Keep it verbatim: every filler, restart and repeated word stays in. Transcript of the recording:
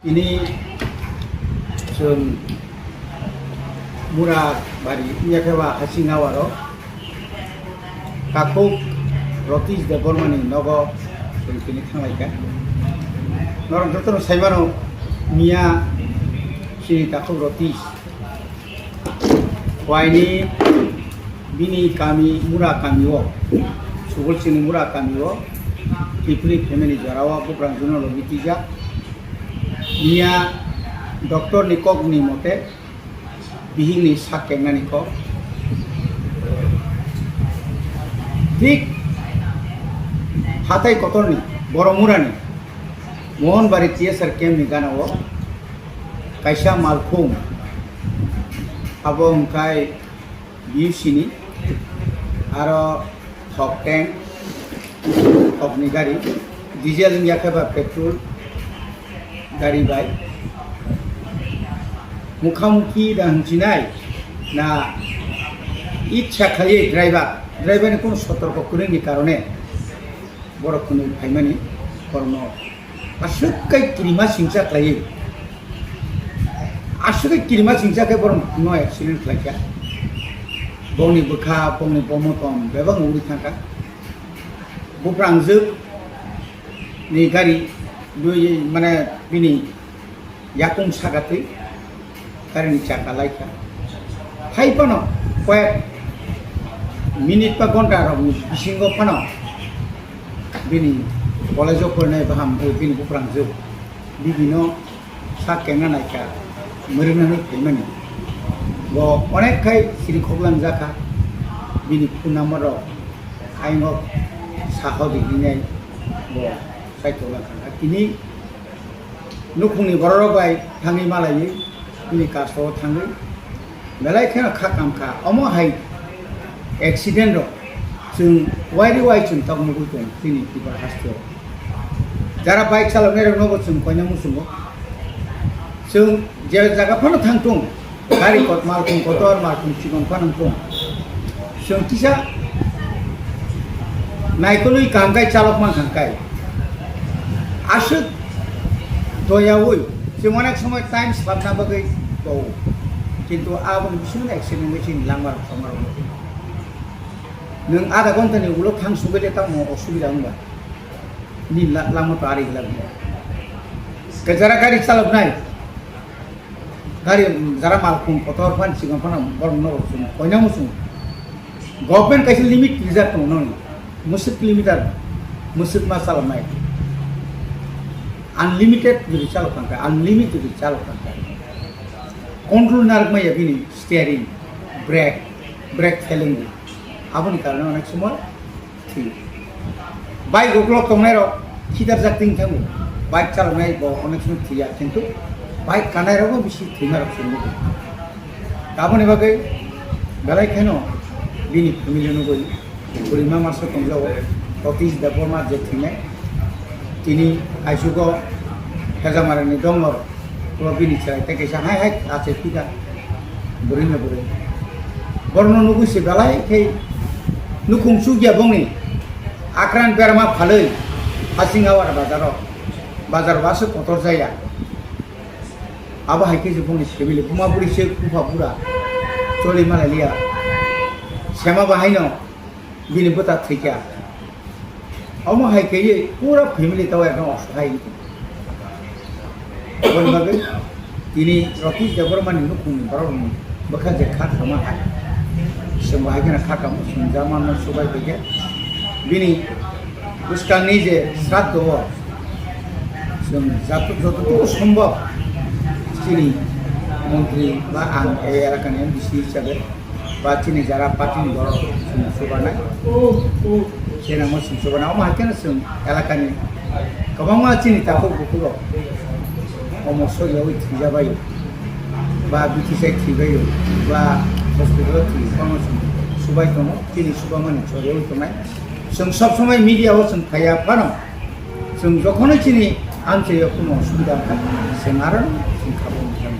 Tini chwng Murabari wngya khe ba Hasing Hawaro Takhuk Ratish Debbarmani nogo chwng tini thanglaikha. Norok jotono saimano miya chini Takhuk Ratish Waini bini kami Mura kami o, Subolsingni Mura kami o, Tipri family jora o buprang juno logi twijak. Miya doctor ni kok ni mote, bihik ni sak kengnani kok. Thik hatai kotor ni, Boromura ni, Mohanbari T S R camp ni gana o, kaisa malkhung, abo wngkhai B U C ni, aro thok tank, thokni gari, diesel wngya khe ba petrol gari bai mukhamukhi da hwnsinai na itsa khlaiwi driver, driver ni kunu sotorko kwrwngni karone borok kwnwi phaimani kormo aswk kai kirima singcha khlaiwi. Aswk kai kirima singcha khe borok no accident khlaikha. Bongni bwkha, bongni bomotom bebak uri thangkha. Buprang jwk ni gari dui mane bini yakung saka twi. Karini chaka laikha. Hai phano koyek minute ba ghonta rokni bisingo phano bini college o porinai baham, eh, bini buprang jwk bibino sak kengna naikha, mwrwknani phaimani. Bo onek khai siri khoklang jakha, bini phone number rok ayung o saho di hinai bo sai khoklang kha. Tini nukhungni bororok bai thangwi malaiwi bini kaso thangwi belai kheno kha kam kha. Omo hai accident rok chwng wairi wai chwng tok nugwi tong chini Tripura hasteo. Jara bike chaloknai rok nogo chwng koina muchungo. Chwng je jaga phano thang tung, gari kot malkhung kotor, malkhung chikon phano tung. Chwng kisa naikolwi kaham kai chalok mankha kai. Aswk doyaui chwng onek somoi time swlapna bagwi tongo. Kintu aboni bisingo accident bai chini langma rok tongma rok. Nwng adha ghonta ni ulo thang sugwi le tamo osubida wngba. Ni la-, langma to ari glak. Kajara gari chaloknai. Gari, mm, jara malkhung kotor phan chikon phano borok no chwng koina muchung. Government kaisa limit rijak tongo no. Musuk kilometer, musuk ma chaloknai. Unlimited jodi chalok thangkha, unlimited jodi chalok thangkha. Control narwk maya bini steering, brake, brake failing di. Aboni karone onek somoi thwi. Bike uklok tongnai rok khidarjak twi thango. Bike chaloknai bo onek somoi thwiya, kintu bike kanai rok bisi thwima rok se nugo. Aboni bagwi belai kheno bini family nugwi bwrwi ma masa tongjago, Ratish Debbarma je thwinai. Tini aisugo Hejamara ni dongor. Ulo bini chwrai tei kaisa hai hai achai phika bwrwi no bwrwi. Borokno nugwi se belai khe nukhung chukya bongni akran berma phalwi Hasing Hawar bazaro, bazar o aswk kotor jaya. Abo hai khe se bongni family buma bwrwi se bupha bura choli malai liya. Sema bahaino bini bwta thwikha. Omo hai khe pura family tao ekdom osahai wngkha. Aboni bagwi tini Ratish Debbarmani nukhungni borokni bwkha je kha kama hai. Chwng bo hai kheno kha kamo, chwng German no subai bai khe. Bini bwskangni je sraddho o chwng joto-, jototoku sombhob chini montri ba ang ei elakani M D C hisabe ba chini jara party ni borok chwng chubanai. Chini mo chwng chubanai. Omo hai kheno chwng elakani kwbangma chini takhuk bukhuk rok omo soriyawi thwijabaio ba B T C thwibaio ba hospital o thwi, omo chwng chubai tongo. Chini chubamani soriyawi tongnai. Chwng sob somoi media o chwng phaiya phano chwng jokhonoi chini amchaio kuno osubida wngkha, chwng aro chwng khabangma thangwi.